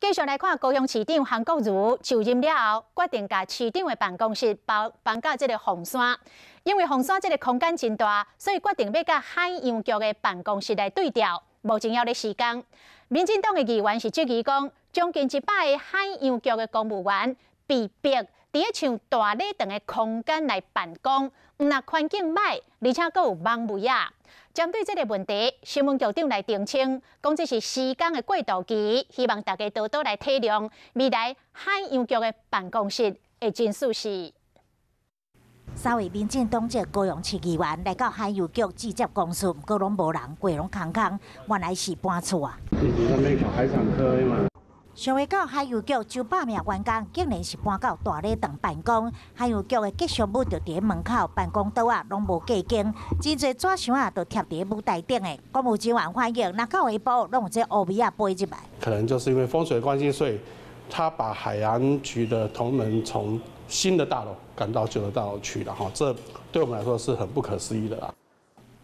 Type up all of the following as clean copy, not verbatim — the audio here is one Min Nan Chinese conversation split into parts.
繼續來看高雄市長韓國瑜就任了後，決定共市長的辦公室搬搬到這個鳳山，因為鳳山這個空間真大，所以決定欲共海洋局的辦公室來對調。目前猶咧施工。民進黨的議員是質疑講，將近100個海洋局的公務員被逼佇咧像大禮堂的空間來辦公，毋但環境䆀，而且閣有蚊味仔。針對這個問題，新聞局長來澄清，講這是施工的過渡期，希望大家多多來體諒。未來海洋局的辦公室會真舒適。三位民進黨籍高雄市議員來到海洋局直接公司，毋過攏無人，規攏空空，原來是搬厝啊。海產科嘛。想袂到海洋局900名員工，竟然是搬到大禮堂辦公。海洋局的吉祥物就佇門口，辦公桌仔攏無隔間，真濟紙箱仔都貼佇舞台頂的。公務人員反映，若到下晡攏有這烏味仔飛入來。可能就是因為風水關係，所以他把海洋局的同仁從新的大樓趕到舊的大樓去了，哈，這對我們來說是很不可思議的啦。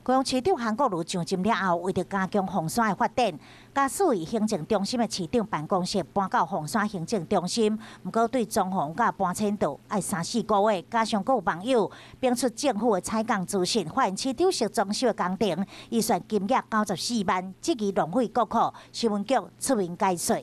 高雄市長韓國瑜上任了後，為著加強鳳山的發展，共設於行政中心的市長辦公室搬到鳳山行政中心。毋過對裝潢佮搬遷都愛三四個月，加上閣有網友評出政府的採訪資訊，發現市長室裝修的工程預算金額94萬，質疑浪費國庫。新聞局出面解說。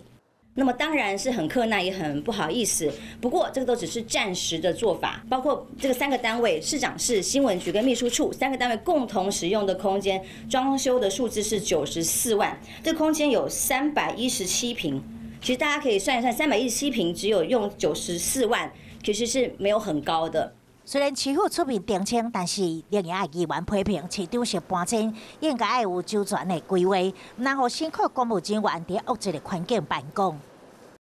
那麼當然是很克難，也很不好意思。不過這個都只是暫時的做法，包括這個三個單位，市長室、新聞局跟秘書處三個單位共同使用的空間，裝修的數字是94萬。這個空間有317坪，其實大家可以算一算，317坪只有用九十四萬，其實是沒有很高的。雖然市府出面澄清，但是另外議員批評市長室搬遷應該愛有周全的規劃，毋通予辛苦公務人員佇惡質的環境辦公。